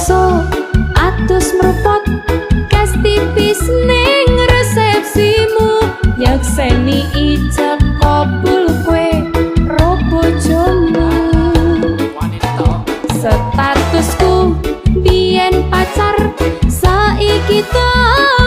Poso atus mrupot kes tipis ning resepsimu, nyekseni ijab kabul kowe ro bojomu. Statusku biyen pacar, saiki tak